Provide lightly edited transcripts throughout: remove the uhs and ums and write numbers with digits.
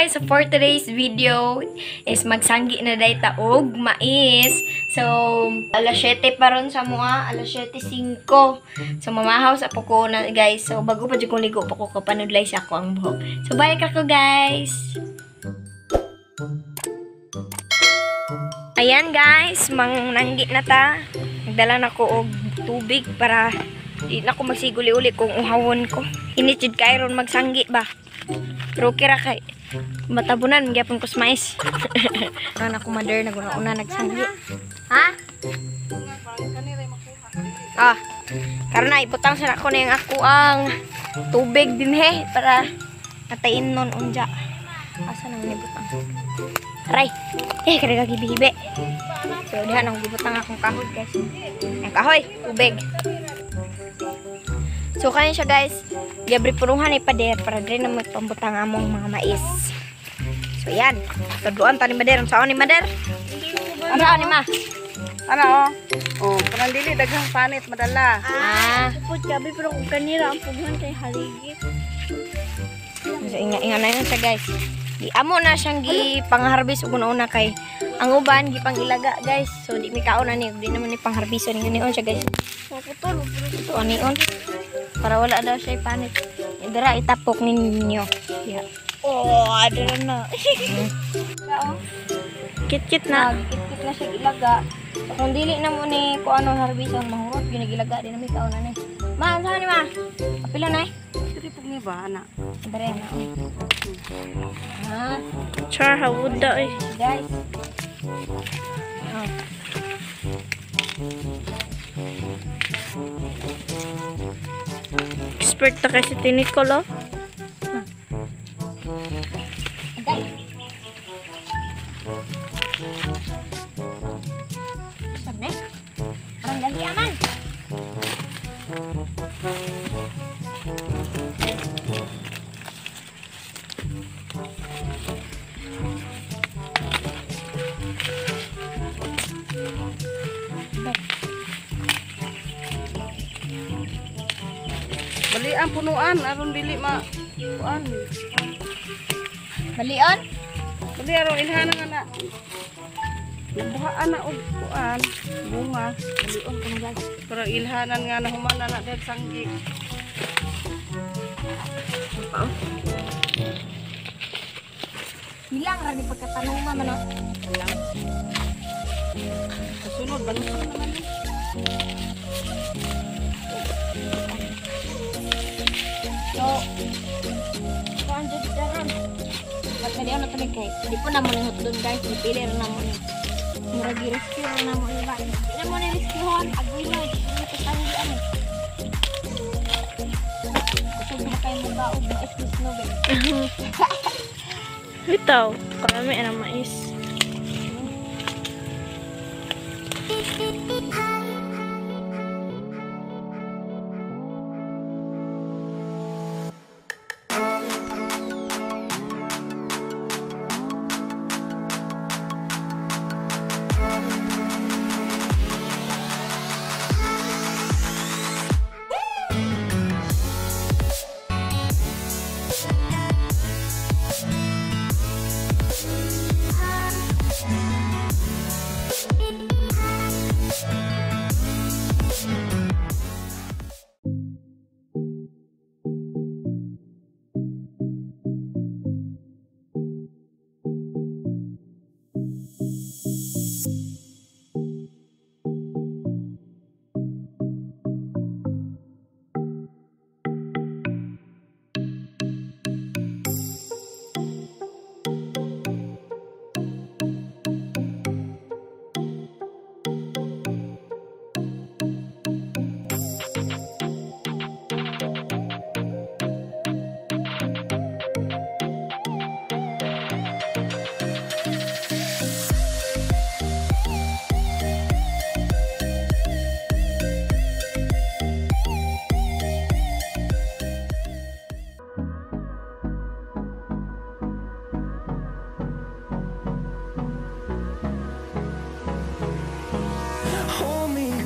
Guys, so for today's video is magsanggi na day ta og mais. So alas 7 pa ron sa mua, alas 7:05. So mamahaw sa po ko na guys. So bago pa jud kong ligo pa ko kapanudlay sa ako ang buhok. So balik ako guys. Ayan guys, mangnanggi na ta. Nagdala na ko og tubig para di na ko magsiguli-uli kung uhawon ko. Init jud kay ron magsanggi ba. Pero kira kay matabunan gyapon ko sa mais. Ang ako mother naguna-una nagsanggi. Ha? Ah. Karon na ibutang sa nako na yung ako ang tubig dinhe para natayin nun unja. Asa nang ibutang? Aray. Eh kada gibihibi. So diha nang gibutang akong kahoy guys. Ang kahoy, tubig. So kanin siya guys, gabri punuhan ni pader para diri na magpambutang among mga mais. So yan, tudloan ta ni Mader, unsaon ni Mader? Unsaon ni Ma? Ana oh. Oh, parang dili daghang panit madala. Ah, pud gabi pero kung kanira ang puguhan kay haligi. So inga na yun siya guys. Di amo na siyang gi pangharbis ug una kay ang uban gi pangilaga guys. So di mi kaon ani, di naman ni pangharbison ni nion siya guys. Putol, ito anion. Para wala daw siya panit. Dira itapok ninyo. Yeah. Oh, adara na. Kit-kit na. Kit-kit na siya ilaga. So kung dili na mo ni kung ano harbison mahurot ginagilaga di na mi kaon ani. Ma, unsa ni ma? Apila na eh. Diri pug ni ba ana? Dere na. Ah, char hawud da eh. Guys. Oh. Expert na kasi si Nicolo. Agay. Saan eh? Parang dali aman. Balian punuan aron dili ma kuan. Balian? Bali aron ilhanan nga na. Nabuhaan na og kuan bunga. Balion kuno guys. Pero ilhanan nga na human na na dahil sanggi. Ilang ra ni pagkatanong ma man. Ilang. Kasunod balusan naman ni. So, kuan jud daron. Pagkadiyo na to kay di po na mo ni hotdog guys, dipili ra na mo ni. Murag i-rescue ra na mo ni ba. Di na mo ni rescuehon, agoy na di ko tanggi ani. Kusog na kayo mo kaog mais this no ba. Bitaw, karami ang mais.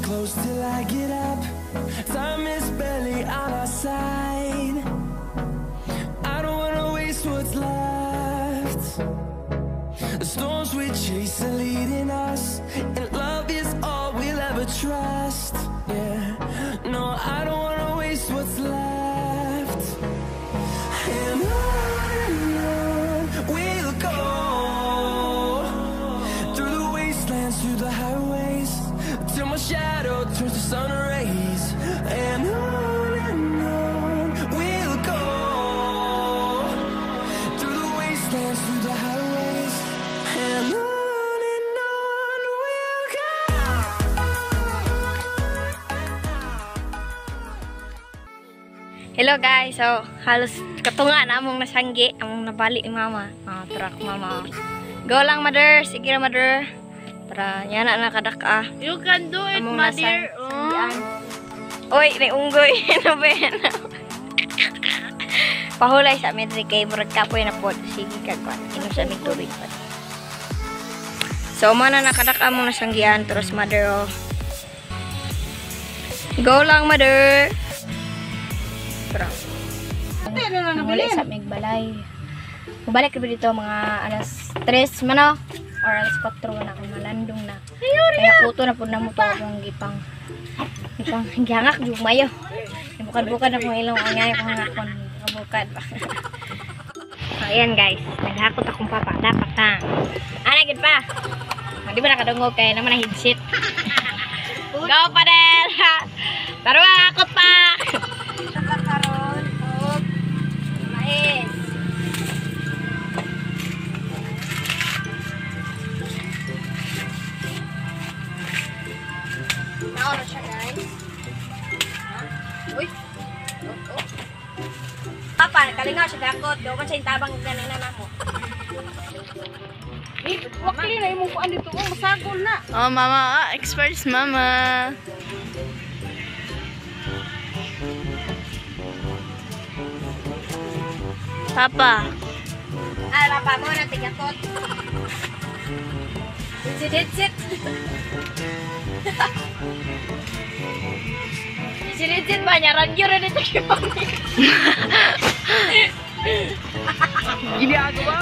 Close till I get up. Time is barely on our side. I don't wanna waste what's left. The storms we chase are leading us, and love is all we'll ever trust. Yeah, no, I don't wanna waste what's left. And on we'll go, through the wastelands, through the highways, till my shadow turns to sun rays. And on we'll go, through the wastelands, through the highways, and on we'll go. Hello guys, so halos katunga na among nasanggi, among nabali mama. Truck mama. Go lang mother, sige ra mother. Tara, yana na kadak-a. You can do it, Among my dear. Oh. Oy, may unggoy na ba yan? Pahulay sa amin kay murag kapoy na pod. Sige kag kwan. Inom sa aming tubig pa. So mana nakadak-a among nasanggian, terus mother oh. Go lang mother. Tara. Nahuli sa aming balay. Mabalik na dito mga alas 3 mano or alas 4 na kung malandong na. Kaya kuto na po na mo to akong gipang gihangak jud mayo. Bukad-bukad na kung ilong ang ngayo kung hangakon. Bukad pa. So, ayan guys, naghakot akong papa. Dapat ha. Ana gid pa. Di ba nakadungog kay naman na headset. Go padel. Tara hakot pa. Karon og mais. Naon na siya guys. Uy. Oh, oh. Papa, kalingaw siya dakot. Gawa man siya yung tabang ganina na mo. Wakli na imong kuan dito, oh, masagol na. Oh, mama. Experts, mama. Papa. Ay, papa mo na tigakot. Sit, sit. Sit, ba niya? Ranyo rin ito yung Ginagawa.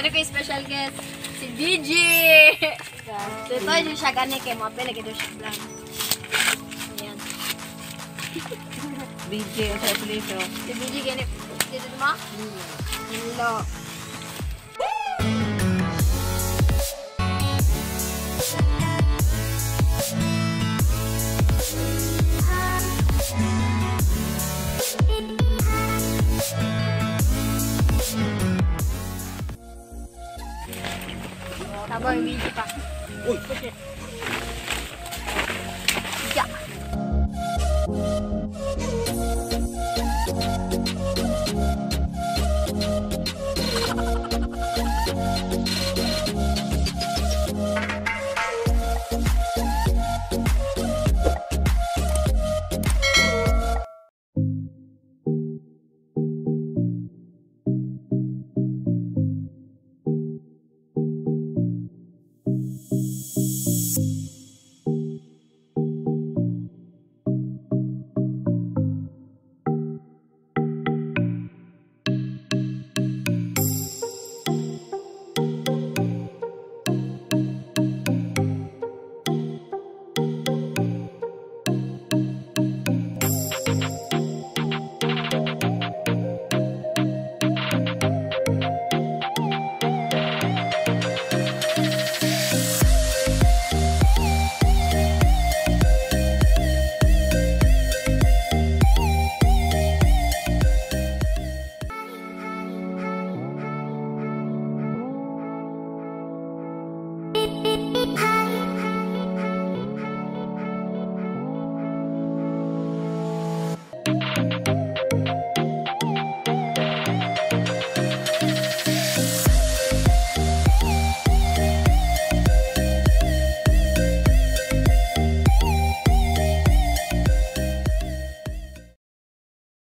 Ano ko yung special guest? Si DJ! So ito yung siya gani kay mo. Pwede ito siya vlog. Ayan. DJ sa apelyido. Si DJ gani. Dito mo? Hello. Tama yung video pa. Uy!